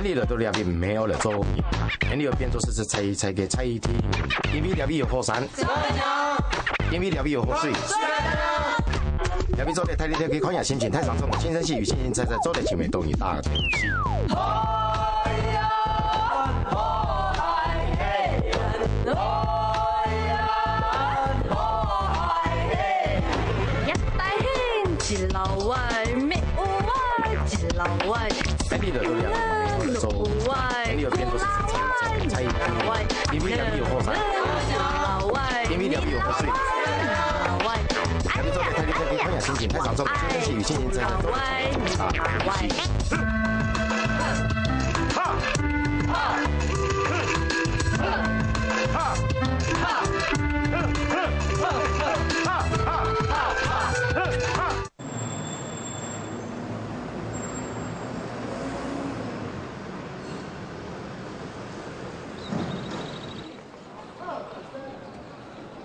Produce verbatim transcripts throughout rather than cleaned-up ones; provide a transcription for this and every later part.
你來到這位毋係愛來做，你愛變做係，係在，在該在地，因為這位有火山，因為這位有河水，這位做得大力跳去看下心情，太上眾，輕聲細語，輕輕踩踩，做得輕微動一大東西。一大興，一老外，咩有啊，一老外。 哎，你來到這位，哎，你愛變做係，係在地，因為這位有火山，因為這位有河水，你做得大力跳去看下心情，太上眾，輕聲細語，輕輕踩踩，做得輕微動一大東西。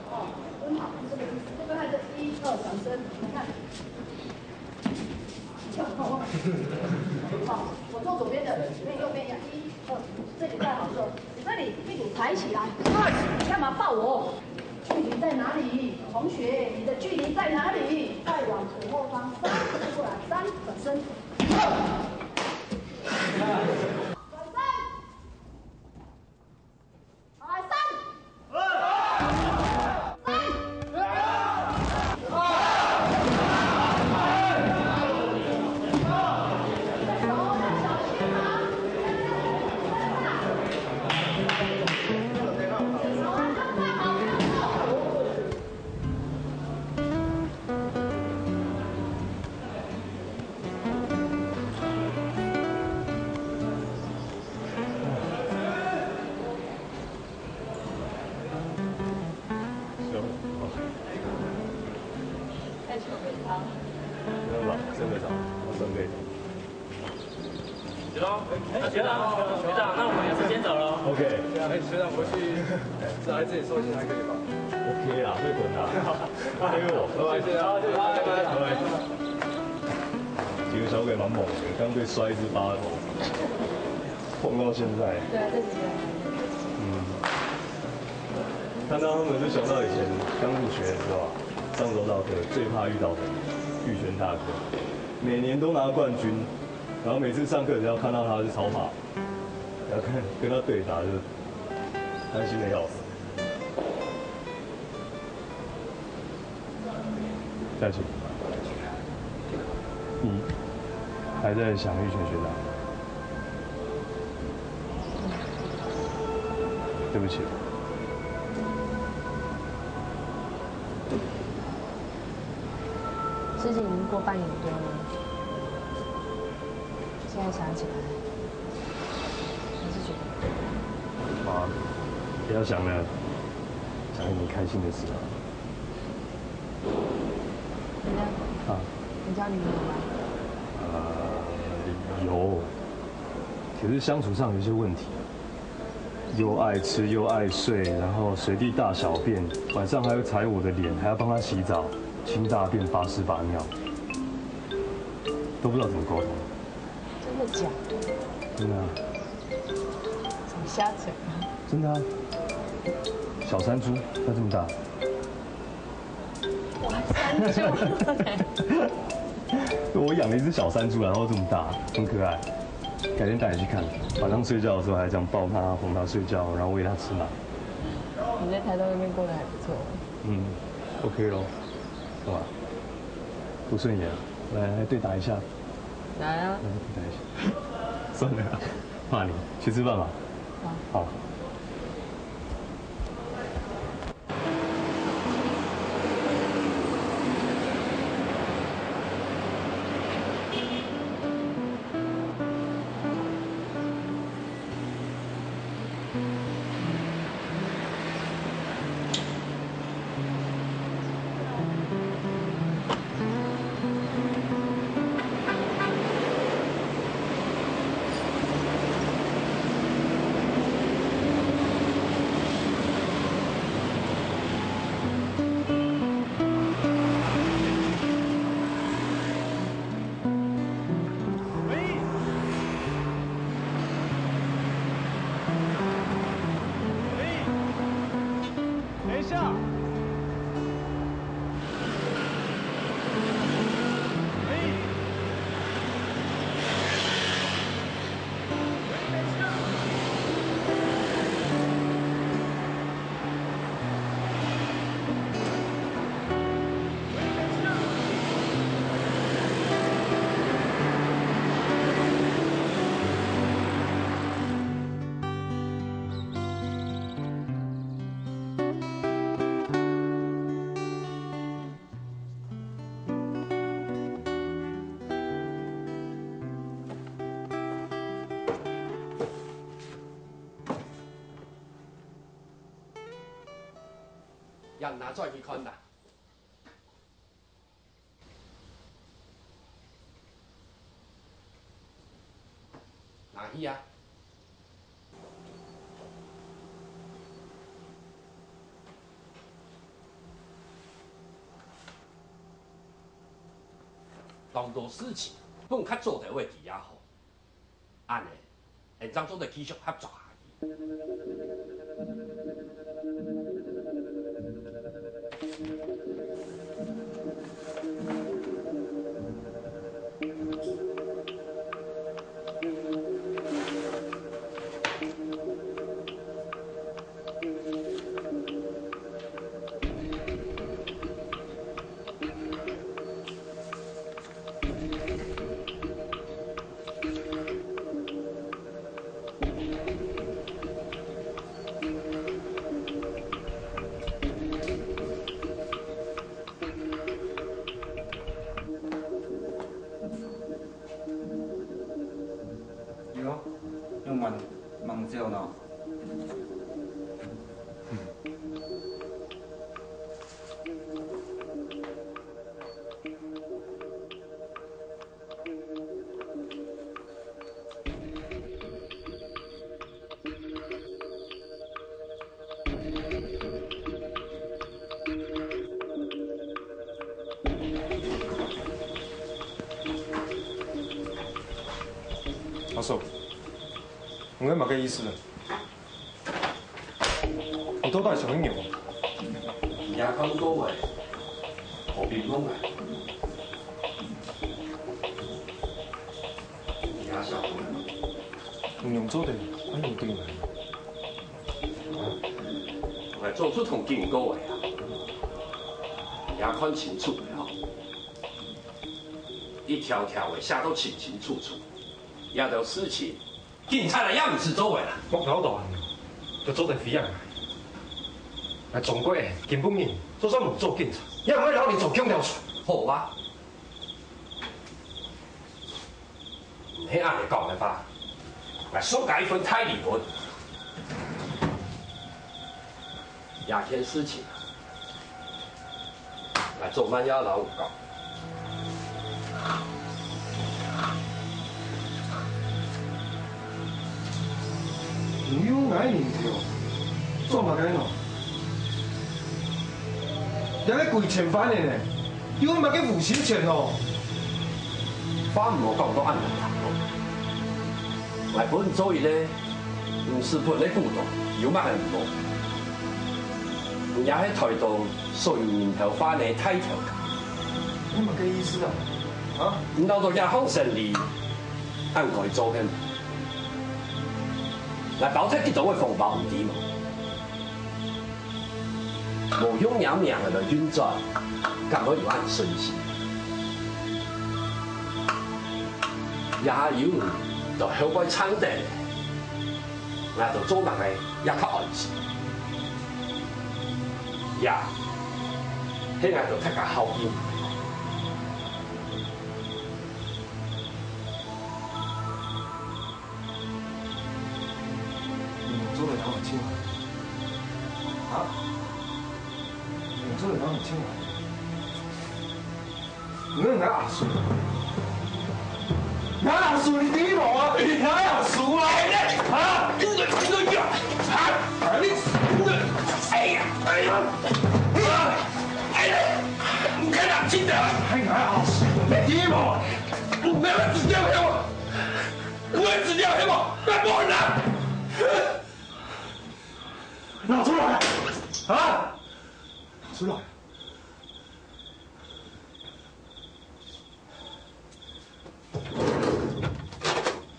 哦，蹲好，是这个意思。这个还是一二转身，你看。好，我做左边的，你右边一样，一二，这里站好之后，你这里屁股抬起来，你干嘛抱我？距离在哪里？同学，你的距离在哪里？再往左后方，三，过来，三，转身，二，转身。 学长，学长，学长，那我们也是先走了。OK。哎，学长，回去，这还自己收心还可以吧？OK啦，会滚啦。加油，拜拜。谢谢啊，谢谢，拜拜。拜拜。几个小鬼蛮猛的，刚被摔一只八头，碰到现在。对啊，这几个。嗯。看到他们就想到以前刚入学的时候啊，上柔道课最怕遇到的玉泉大哥，每年都拿冠军，然后每次上课只要看到他就超怕，然后跟，跟他对打就开心的要死。 佳琪，你还在想玉泉学长？对不起。事情已经过半年多了，现在想起来，还是觉得……啊，不要想了，想一点开心的事啊。 你呢？啊。你交女朋友吗？呃，有，可是相处上有一些问题，又爱吃又爱睡，然后随地大小便，晚上还会踩我的脸，还要帮他洗澡、清大便、把屎把尿，都不知道怎么沟通。真的假的？真的啊。什么瞎扯啊？真的啊。小山猪，它这么大。 我还山猪。我养了一只小山猪，然后这么大，很可爱。改天带你去看，晚上睡觉的时候还这样抱它，哄它睡觉，然后喂它吃奶。你在台东那边过得还不错。嗯，OK咯。干嘛？不顺眼啊？来，来对打一下。来啊。来对打一下。算了啊，怕你。去吃饭吧。好。好。拿出來去看啦。拿去啊！當多事情，分較早个位置也好。 恁呢，𠊎正做得繼續合作下去。有，用慢慢叫喏。 阿叔，你係麼个意思啊？你到底想去仰？你也看過个，何必問啊？你也想過。你仰做得恁樣對𠊎？𠊎早就同你講過个啊，你也看清楚个吼，一條條个寫到清清楚楚，這兜事情 警察來也毋使做个啦。莫搞到恁樣，就做得飛啊！𠊎中國个，根本人就算無做警察，也毋會摎你做共條船。好啊，毋係恁樣講个話，𠊎送你一份大禮物。 這件事情啊，𠊎早慢也摎你講。你用𠊎人頭做麼个喏？這个幾千萬个呢，有麼个無心錢哦？話毋好講到恁難聽哦。𠊎分你做一個 毋使分个股東有麼个毋好？你也係臺東所有人頭話个大頭家。你麼个意思啊？啊？你恅著這項生理，恁該做个無？𠊎包忒幾多个紅包，你知無？無用若名來運轉，敢會有恁順序？也有人在後背撐等。 𠊎兜做麼个也較安心。這係𠊎兜大家孝敬。你做得當我親啊？啊？你做得當我親啊？ 你係𠊎阿叔，𠊎阿叔，你知無啊？𠊎阿叔啊！啊！哎呀！哎呀！哎呀！哎呀！你看他真的！係𠊎阿叔，你知無？你愛死掉係無？你愛死掉係無？來，幫我拿！拿出來！啊！拿出來！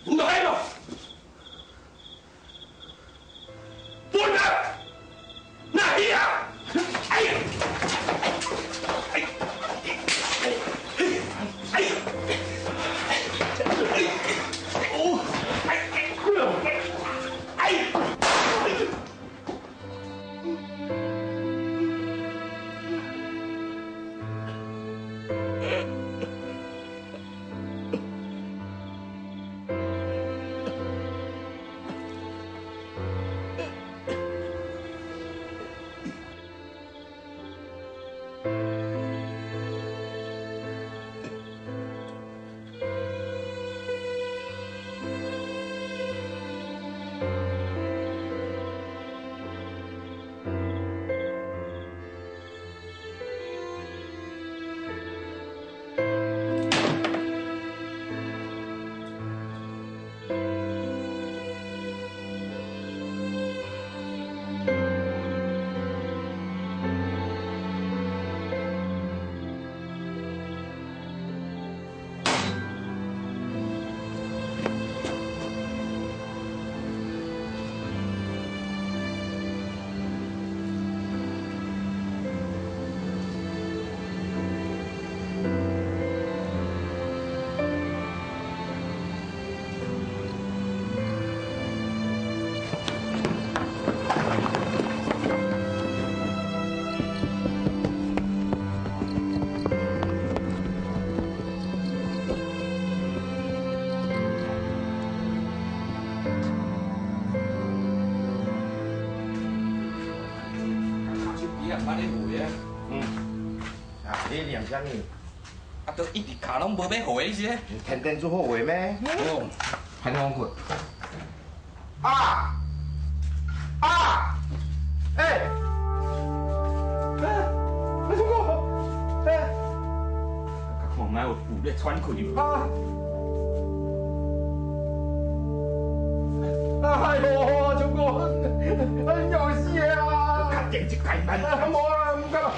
拿去啊！分啊！拿去啊！哎呀！哎呀！哎呀！哎呀！哎呀！哦！哎呀！哎呀！啊，都一滴卡攏無欲回去。你天天做好話咩？哦，還放過。啊！啊！哎！哎！哎，中國！哎！看，哪有步咧喘氣？啊！哎喲，中國！哎，要死啊！較緊一改慢。啊，無啦，毋敢啦。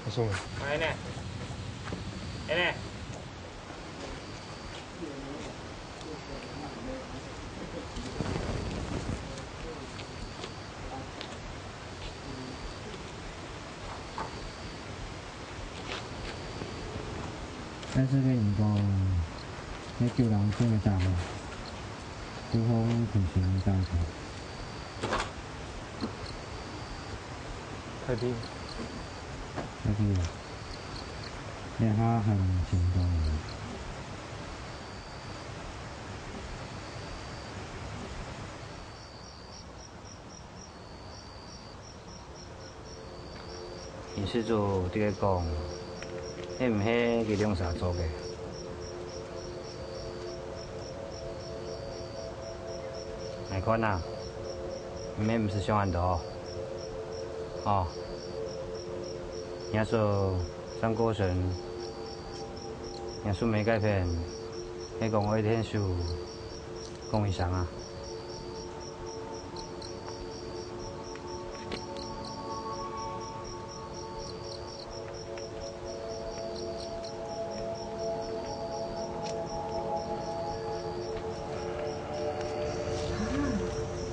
阿松啊。哎呢，哎呢。 但是跟你講，該救人真个大門，都好同情个大門。太平。太平啊，你還很成功。 林施主，你个講，係毋係佢兩儕做个？𠊎看啊，毋係，毋使想恁多。哦，若係上過身，若係無該片，係講愛𢯭手講一聲啊。 啊，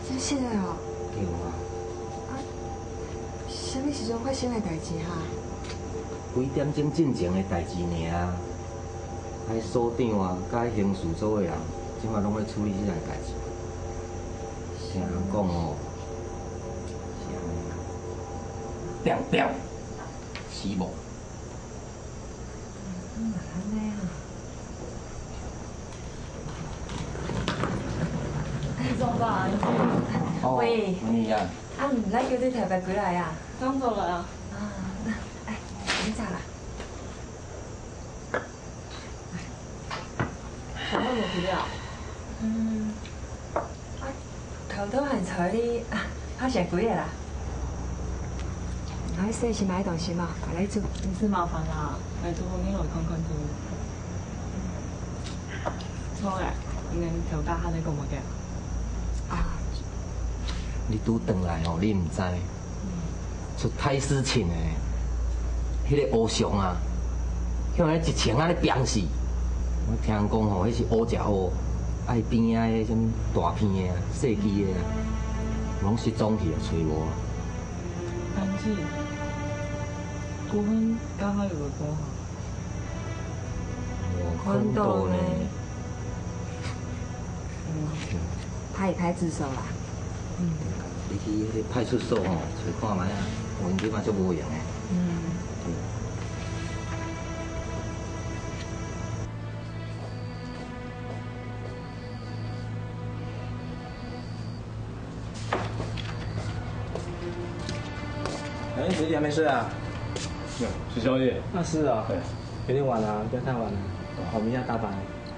真實个哦。對啊。啊，啥物時陣發生个代誌哈？幾點鐘進前个代誌爾啊。 該所長啊，佮該刑事組个人，這馬攏咧處理這件代誌。聽人講哦，是按呢啊，砰砰，死亡。嗯，哪按呢啊？哎，總管。哦，喂。喂啊。啊，毋來叫你特別過來啊？剛走了啊。啊，那，哎，你咋啦？ 怎麼無去了？嗯，啊，頭拄還在這，啊，拍成幾个啦？你愛洗先買東西無？𠊎來煮。毋使麻煩啦，𠊎做好你來看看就。錯咧，你等頭家還在講麼个？啊，你拄轉來吼，你毋知，出大事情咧。彼个烏熊啊，向彼一千仔咧拚死。我聽人講吼，彼是烏食烏，愛邊仔彼啥物大片的啊、細支的啊，攏失蹤去啊，揣無啊。安靜，昨昏剛好有个工行。我看到呢。嗯，他也派自首啦。嗯。你去彼个派出所吼，揣看覓啊，有影就嘛足無用的。嗯。對。 哎，学姐还没睡啊？有，吃宵夜。那是啊。对。有点晚了，不要太晚了。好，我明天要加班，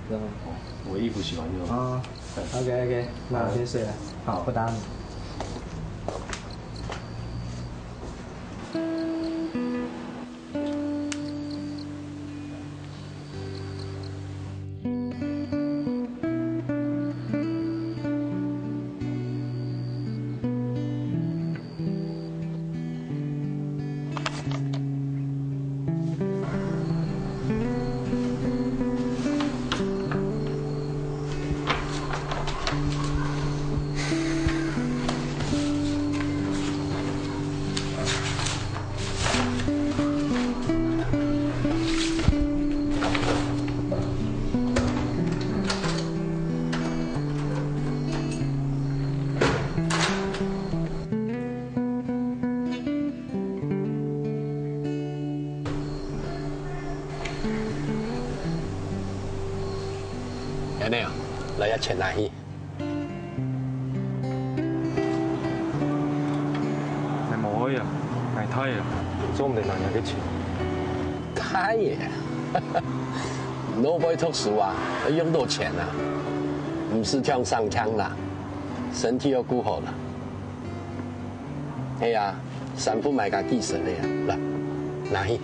知道吗？哦，我衣服洗完就好。啊，对。OK，OK，那我先睡了。好，不打扰你。 恁樣啊，來，這錢拿去。𠊎無愛啊，𠊎大啊，做毋得拿若个錢。大啊？你愛讀書啊，愛用到錢啊，毋使暢省暢啦，身體愛顧好啦。係啊，衫褲買加幾身个啊，來，拿去。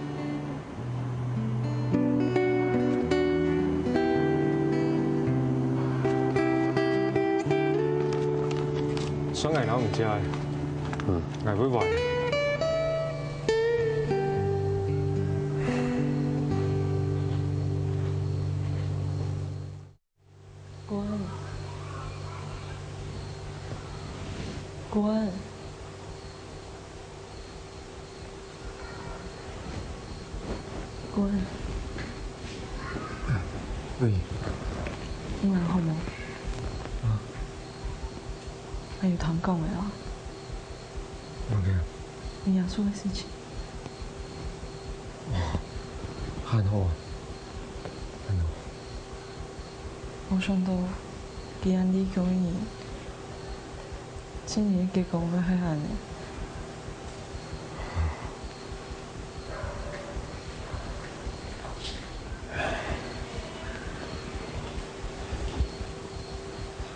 算𠊎拿毋借个，嗯。𠊎會還。你還好無？啊。還有通講个啊。麼个啊？你阿叔个事情。哦，還好啊，還好。無想到，佢恁離奇个人，真个結果會係恁呢。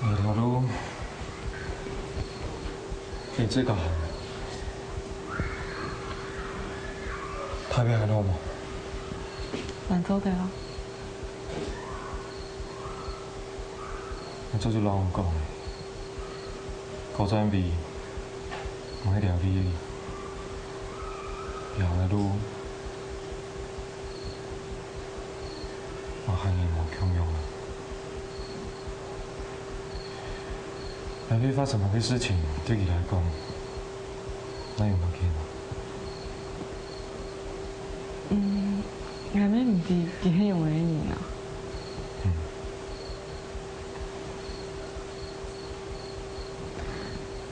啊，頭路，你自家行，大家還好無？還做得啊。你做就摎𠊎講，高占位，毋係這位，行个路， 嘛還係無共樣啊。還會發生麼个事情，對佢來講，哪有麼个呢？嗯，𠊎乜毋知佢係仰般个人啊。嗯。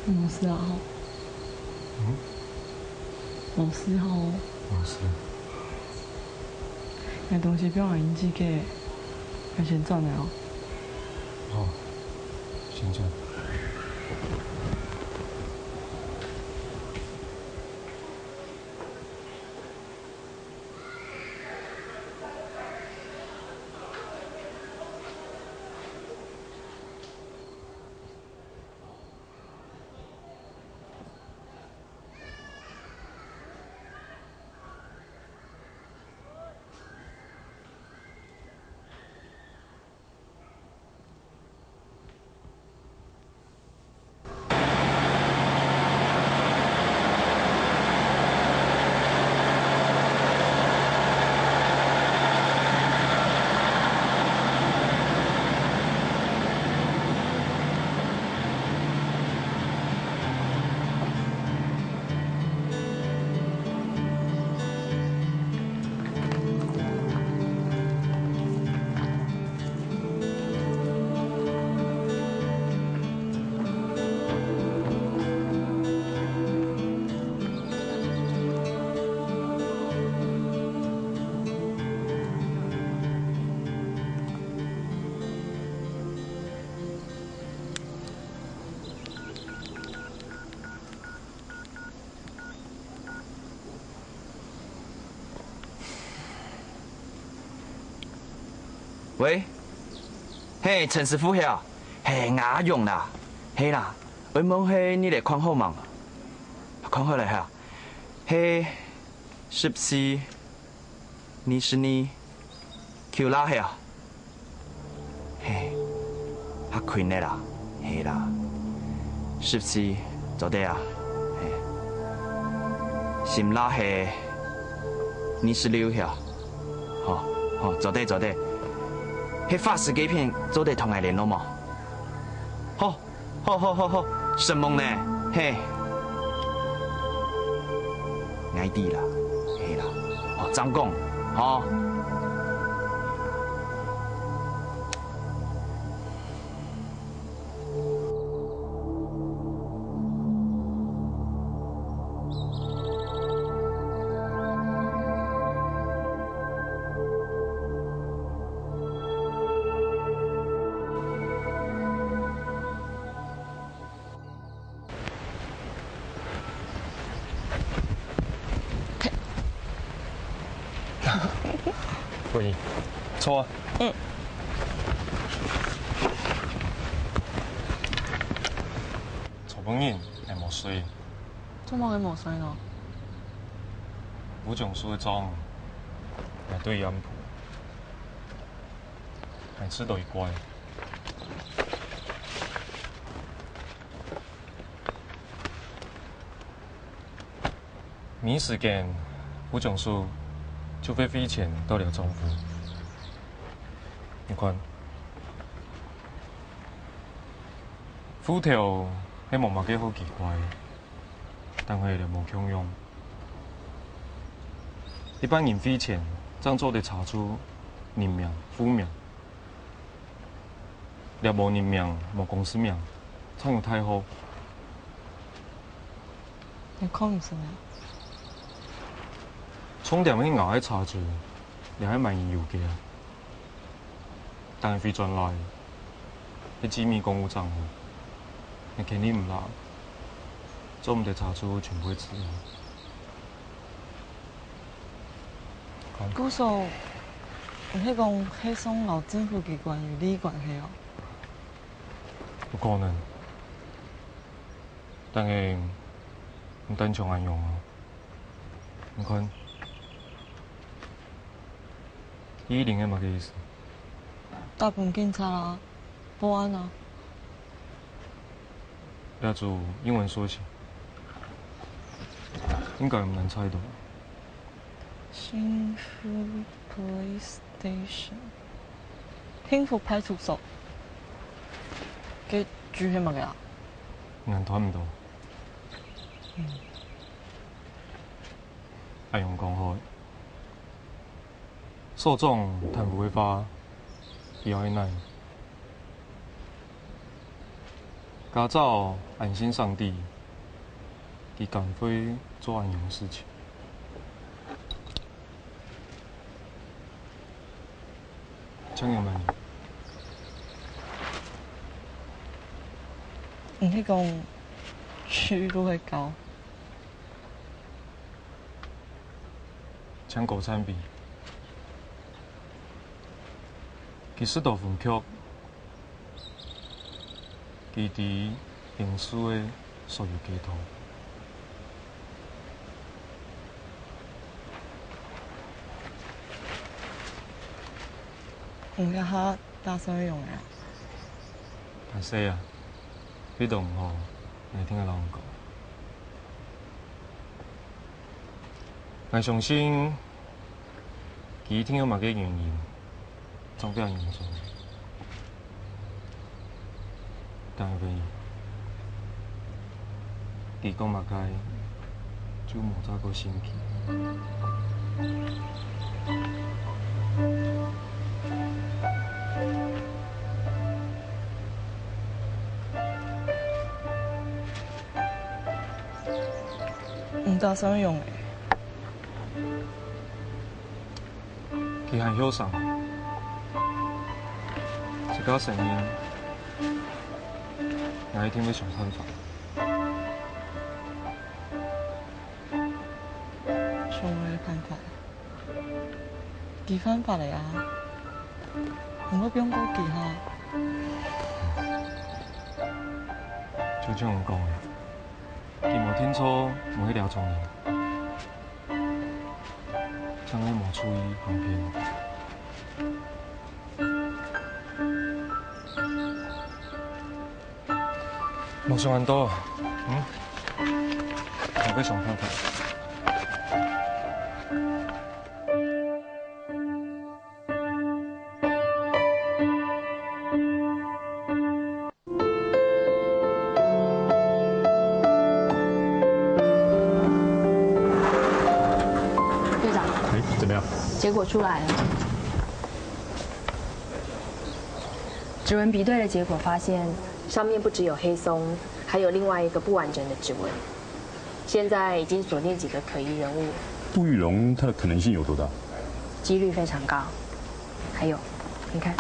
無事啊吼。嗯？無事吼。無事。 𠊎東西放恁仔个，𠊎先轉來哦。好，先轉。喂，嘿，陳師傅係啊？嘿，𠊎阿勇啦，係啦，愛問係你來看好吂？看好了哈，係十四、二十二、九啦係啊？嘿，較近个啦，係啦，十四，做得啊，嘿，心啦係二十六係啊？ 好，好，做得，做得。係發時該片做得同𠊎聯絡無？好，好，好，好，好，承蒙呢，嘿。𠊎知啦，係啦，哦，正講，好。喂，坐啊。嗯。昨晡日𠊎無睡。做麼个無睡呢？吳總書个帳，𠊎對佢暗譜，𠊎試著一怪。 每時間，吳總書就會匯錢到這帳戶。你看，戶頭係無麼个好奇怪，但係這無共樣。一般人匯錢正做得查出人名、戶名， 這無人名、無公司名，正有大禍。你看毋識咩？重點係𠊎愛查出，這係麼人有个啊？但係匯轉來，係機密公務帳戶，你肯定毋罅，做毋得查出全部个資料。 故所，你係講係想摎政府機關有利益關係哦？有可能，但係毋單淨恁樣啊。你看，一一零係麼个意思？打分警察啊，報案啊。這組英文縮寫，應該毋難猜到。 新福 Police Station，幸福派出所。該句係麼个啊？𠊎揣毋到。嗯。恁樣講好了。所長貪污个話，佢愛哪？ 家長恁信上帝，佢敢會做恁樣个事情？請問你，你係講去路个高？ 像高產比。佢識到分局，佢知刑事个所有系統。你這下打算用啊？大細啊，非常好，你聽个老公講。 𠊎相信，佢一定有麼个原因，正會恁樣做。但係，佢講麼个，就莫再過信佢。 毋打算用欸。佢還後生，自家承認，𠊎一定會想辦法。想麼个辦法？佢犯法了啊！毋好放過佢吼。就像你講的，佢無定著，無去了解你，正會無注意行偏。 無想恁多，嗯？我會想辦法。队长，哎，怎么样？结果出来了。指纹比对的结果发现，上面不只有黑松，还有另外一个不完整的指纹。现在已经锁定几个可疑人物，杜玉龙他的可能性有多大？几率非常高。还有，你看，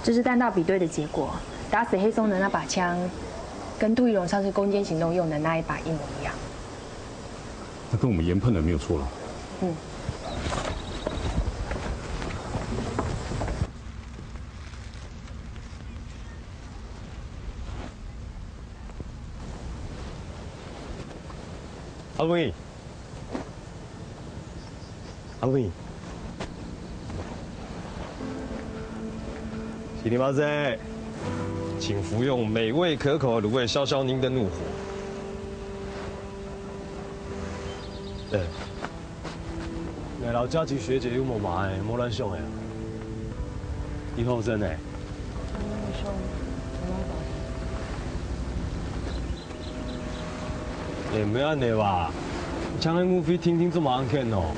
这是弹道比对的结果，打死黑松的那把枪，跟杜玉龙上次攻坚行动用的那一把一模一样。那跟我们研判的没有错了。嗯。 阿伟，阿伟，知りません，请服用美味可口的卤味消消您的怒火。对。 你摎佳琪学姐有無買，無亂想个啊？以後真个。也毋愛恁呢吧，像个movie定定做麼个案件哦？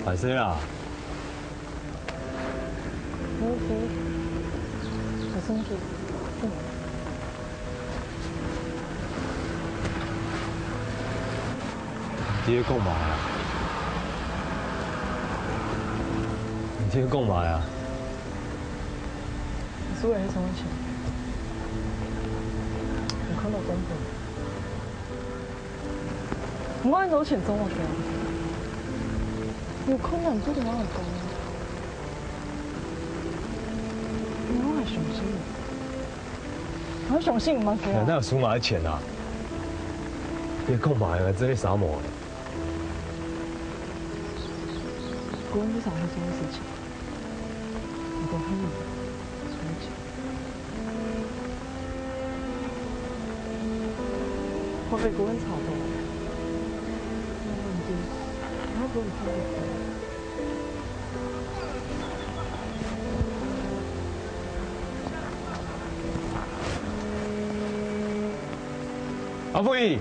歹勢啦。Movie，有興趣。嗯。 你在講麼个啊？你在講麼个啊？你輸了彼種錢，有看到真本。我恁多錢做麼个啊？有困難做得摎我講啊。你摎𠊎相信。 𠊎相信毋係啊。哪有輸麼个錢啊？你講麼个，這個啥無？國文不想太多的事情，我都很理解，理解。會不會國文吵到？沒有問題，然後國文吵到。 阿輝，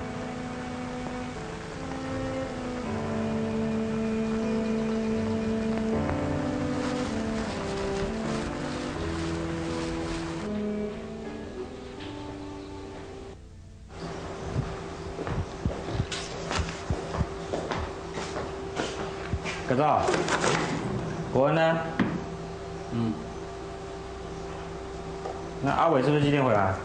哥哥，國文呢？嗯。那阿偉是不是今天回來？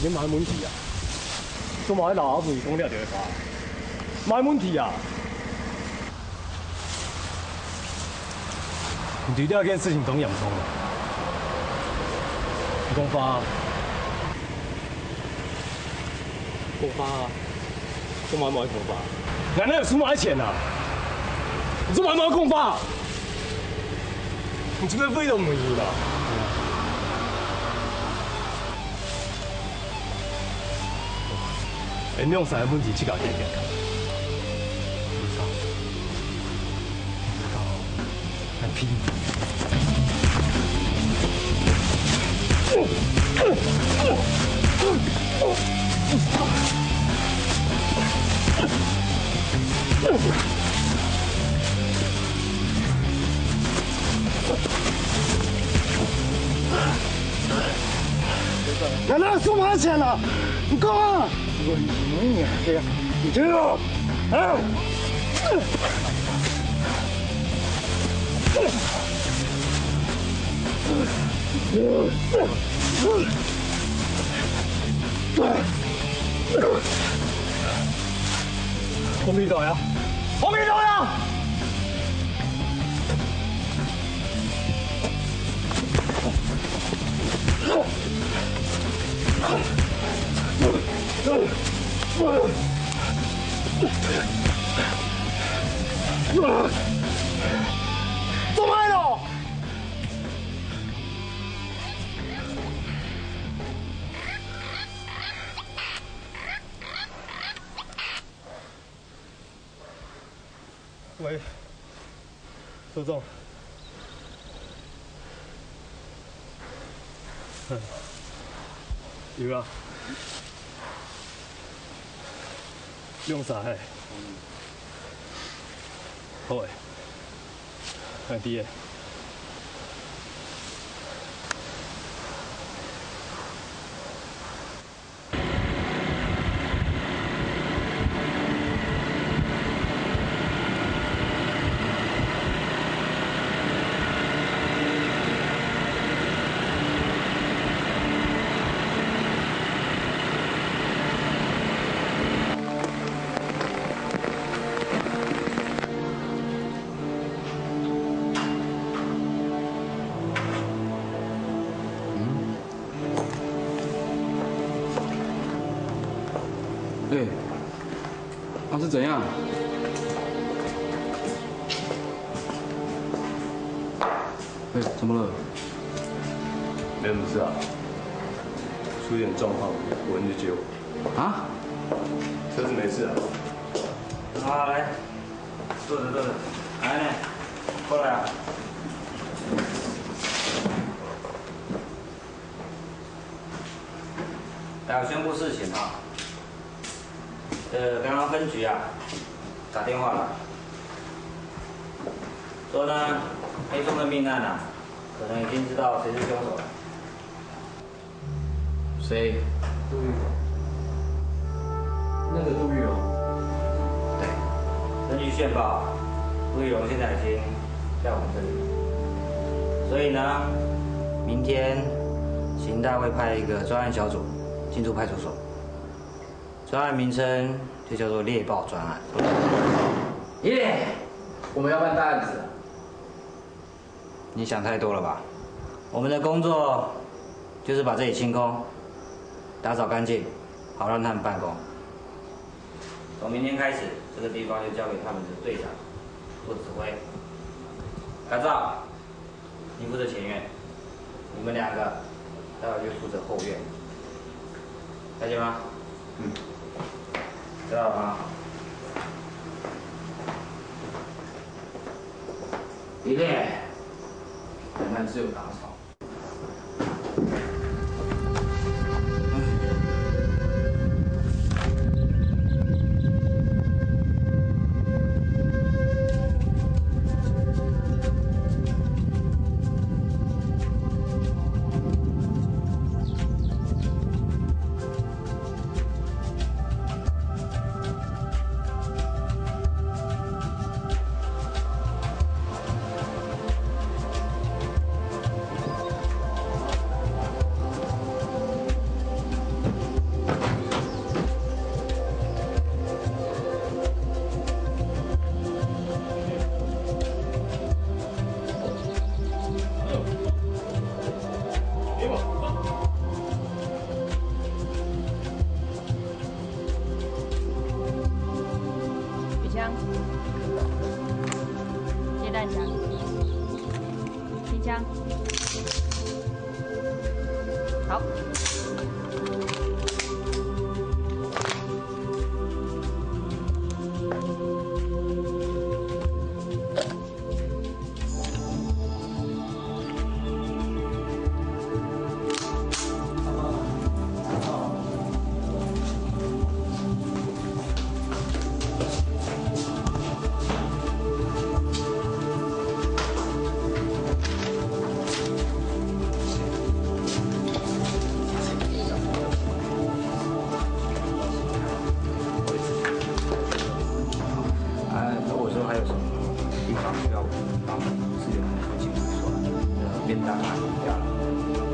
你麼个問題啊？做麼个摎阿偉講這兜話？麼个問題啊？你對這件事情當嚴重啊？你講話啊！ 講話啊！做麼个無愛講話？𠊎哪有輸麼个錢啊？你做麼个無愛講話？你這個廢都毋會啦！哎，你用啥个問題去搞這個？ 𠊎哪有輸麼个錢啊？你講啊！你聽哦！啊！放屁走呀！放屁走呀！做咩咯？ 喂，所長。有啊。兩儕嘿。好誒，恁知誒。 哎，他是怎样？哎，怎么了？没什么事啊，出一点状况，我人就接我。啊？车子没事啊。好，来，坐着，坐着。来呢，过来啊。 来，我宣布事情啊。呃，刚刚分局啊，打电话来，说呢，黑松的命案啊，可能已经知道谁是凶手了。谁？杜玉龙。那个杜玉龙？对，根据线报，杜玉龙现在已经在我们这里，所以呢，明天刑大会派一个专案小组进驻派出所，专案名称就叫做猎豹专案。耶，我们要办大案子了。你想太多了吧？我们的工作就是把这里清空，打扫干净，好让他们办公。从明天开始，这个地方就交给他们的队长做指挥。改造， 你负责前院，你们两个待会就负责后院，了解吗？嗯。知道了吗？一列，我们只有打扫。 哎，那我说还有什么地方需要我们帮忙支援的，请说。呃，便当啊，饮料啊。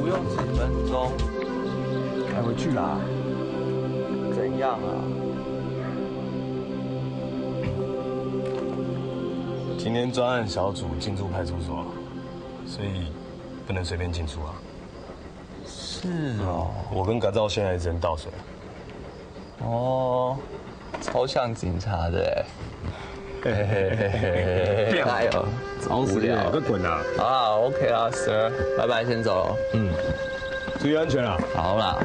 不用十分钟。开回去啦。怎样啊？今天专案小组进驻派出所，所以不能随便进出啊。是哦。我跟葛照现在人到齐了。哦，超像警察的哎。嘿嘿嘿嘿嘿，哎呦，真无聊。快滚啊！啊，OK啦，Sir，拜拜，先走了。嗯，注意安全啊。好啦。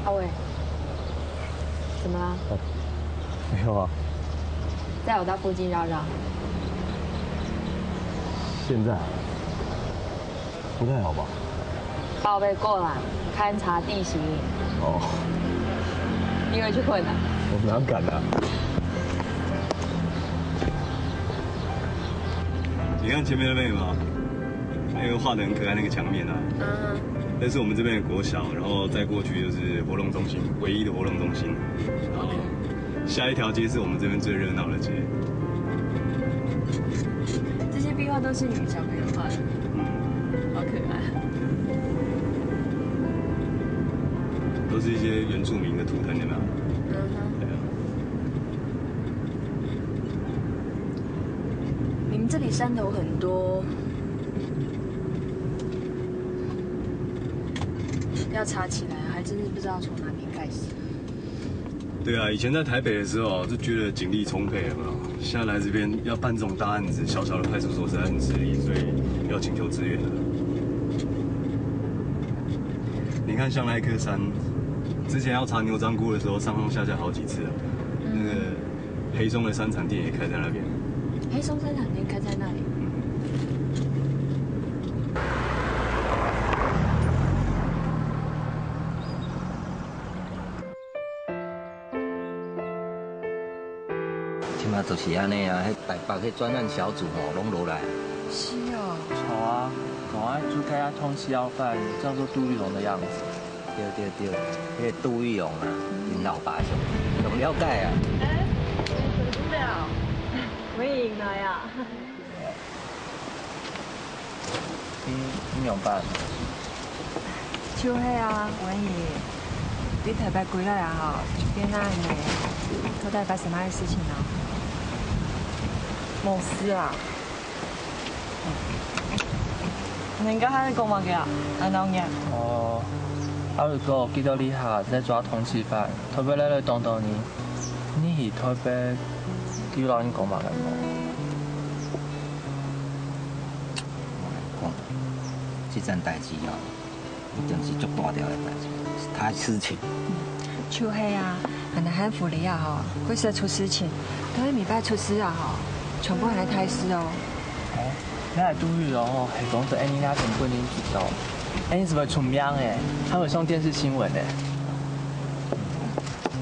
阿伟，怎么了？没有啊。在我家附近绕绕。现在啊？不太好吧？报备过啦，勘察地形。哦。你以为去混啊？我哪敢啊？你看前面那边有没有？那个画得很可爱那个墙面啊。嗯。那是我们这边的国小，然后再过去就是活动中心，唯一的活动中心。然后下一条街是我们这边最热闹的街。这些壁画都是你们小朋友画的？嗯。好可爱。都是一些原住民的图腾，有没有？嗯哼。对啊。你们这里山头很多，要查起来还真是不知道从哪边开始。对啊，以前在台北的时候就觉得警力充沛，有没有？现在来这边要办这种大案子，小小的派出所实在很吃力，所以要请求支援的。你看，像那一棵山，之前要查牛樟菇的时候，上上下下好几次啊。那个黑松的山产店也开在那边。黑松山产店开在那里。即馬就是安尼啊，迄台北迄專案小组吼，攏落來。是哦。錯啊，總愛做个通緝要犯，叫做杜玉龙的样子。对对对，迄个杜玉龙啊，恁老爸上上了解啊。哎，你是不是啊？我也来啊。 你你仰般？就係啊，文怡，你台北歸來啊吼，就變恁呢，到底發生麼个事情啊？無事啊。人家還在講麼个啊？恁鬧熱。哦，阿偉哥，記得你下在抓通緝犯，特別來來當當你。你去台北，有摎你講麼个無？ 我甲你講，這件代誌吼，一定是足大條的代誌，是大事情。就係啊，恁呢還福利啊吼，會使出事情，等下每擺出事啊吼，全部還來大事哦。哦，你還注意哦，係講得恁呢，那全部人知道，恁呢係會出名誒，還會上電視新聞誒。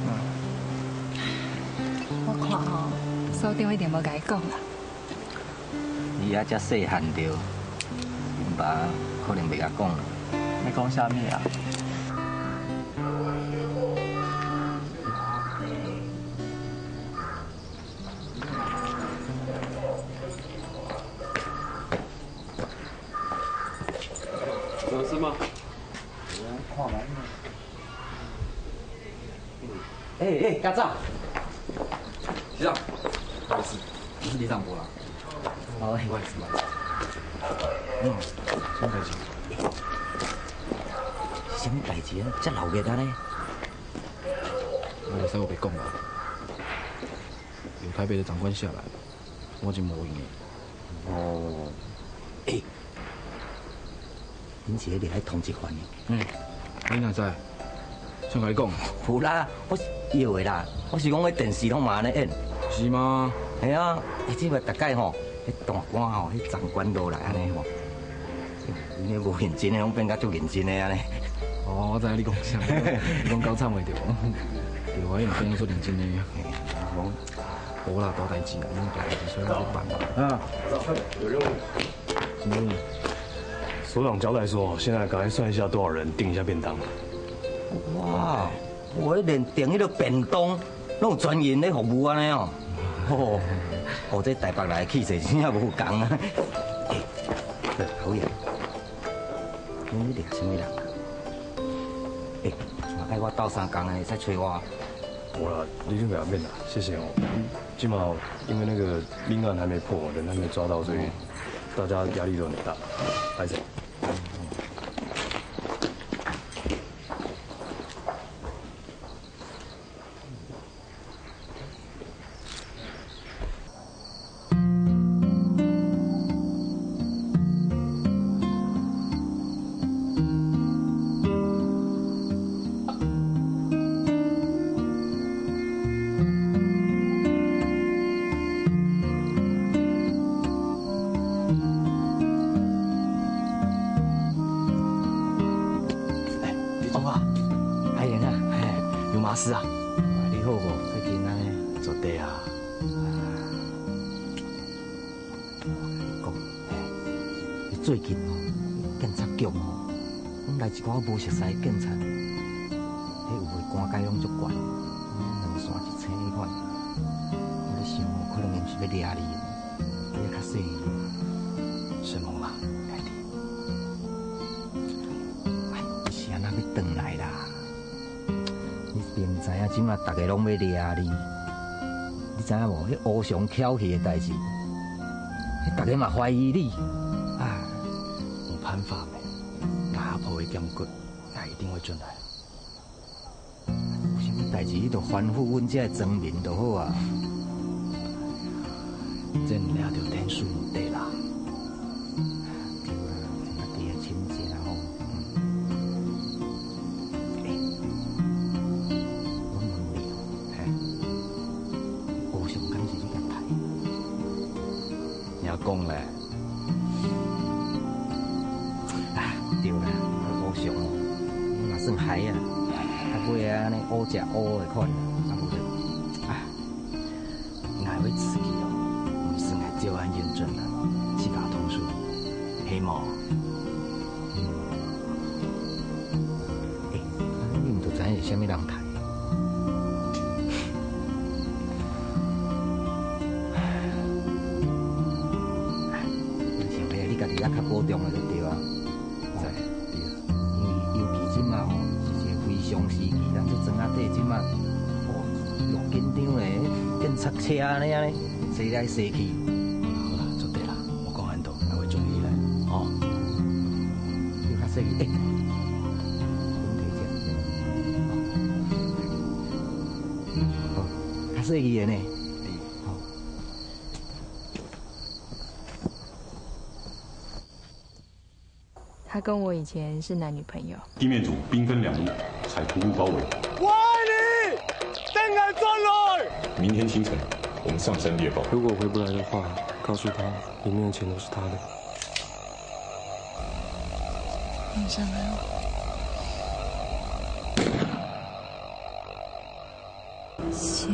嗯。我看吼，所長一定無甲伊講啦。 你也遮細漢著，爸可能袂甲講啦。你講啥物啊？有事吗？ 哎哎，家长，局长，不好意思，我是李长博啦。哦，不好意思，不好意思。嗯，什么代志？什么代志啊？遮闹热啊呢？我就使我袂讲啦。有台北的长官下来，我已经无用了。哦。哎，恁濟个愛通緝犯呢。嗯，你哪知？想甲你講。無啦，我是搖的啦，我是講迄電視攏嘛安尼演。是嗎？係啊，欸，這擺大概吼，迄大官吼，迄長官落來安尼吼，因為無認真的，攏變甲足認真的安尼。哦，我知影你講啥，你講高唱袂對無？對，我也有朋友說認真的。無，無啦，大代志啦，因為大代志所以我就辦嘛。啊，有任務。什麼任務？所長交代說，現在趕快算一下多少人，訂一下便當。哇，我連訂迄个便當，攏有專人咧服務安尼哦。哦，哦，這台北來的氣勢真正無仝啊。欸，好呀，你掠什麼人啊？欸，愛我鬥相共的，會使找我啊。無啦，你先不要面啦，謝謝哦。起碼因為那個命案還沒破，人還沒抓到，所以大家壓力都很大，拍手。欸，你做啊？阿英啊，嘿，有麼事啊？你好無？最近安尼。做得啊。講，你最近吼，警察局吼，攏來一寡無熟悉的警察，迄有的官階攏足懸，兩線一星迄款。我咧想吼，可能𪜶是欲掠你，你愛較細膩。承蒙啦，兄弟。哎，是安怎欲轉來啦？ 你明知影，即馬逐个攏欲掠你，你知影無？迄烏熊翹去的代志，迄逐个嘛懷疑你。啊，無辦法咩，若阿婆會兼顧，𠊎一定會轉來。有啥物代志，你就吩咐阮遮个庄民就好啊。這毋掠著天書毋得啦。 對啊，家己的親戚啦吼。嗯。欸，我問你哦，嘿，烏熊敢是你共刣？你也講咧。啊，對啦，烏熊哦，你嘛算害啊，啊尾仔安尼烏食烏的款，啊無就，啊。 𠊎會自己哦，毋使𠊎照安驗證啊，自家通手，係無？欸，啊你毋就知影是啥物人刣？想起來你家己也較保重了就對啊。 在，對啊。因為尤其即馬吼，是一个非常時期，咱這庄仔底即馬，哦，偌緊張咧，警察車安尼安尼，駛來駛去。好啦，做得啦，莫講恁多，𠊎會注意咧，吼。你較細膩，欸，問題一下。哦，較細膩的呢。對。好。 他跟我以前是男女朋友。地面組兵分兩路，採突入包圍。我愛你，等𠊎轉來。明天清晨，我們上山獵豹。如果回不來的話，告訴他，裡面的錢都是他的。晚上好。想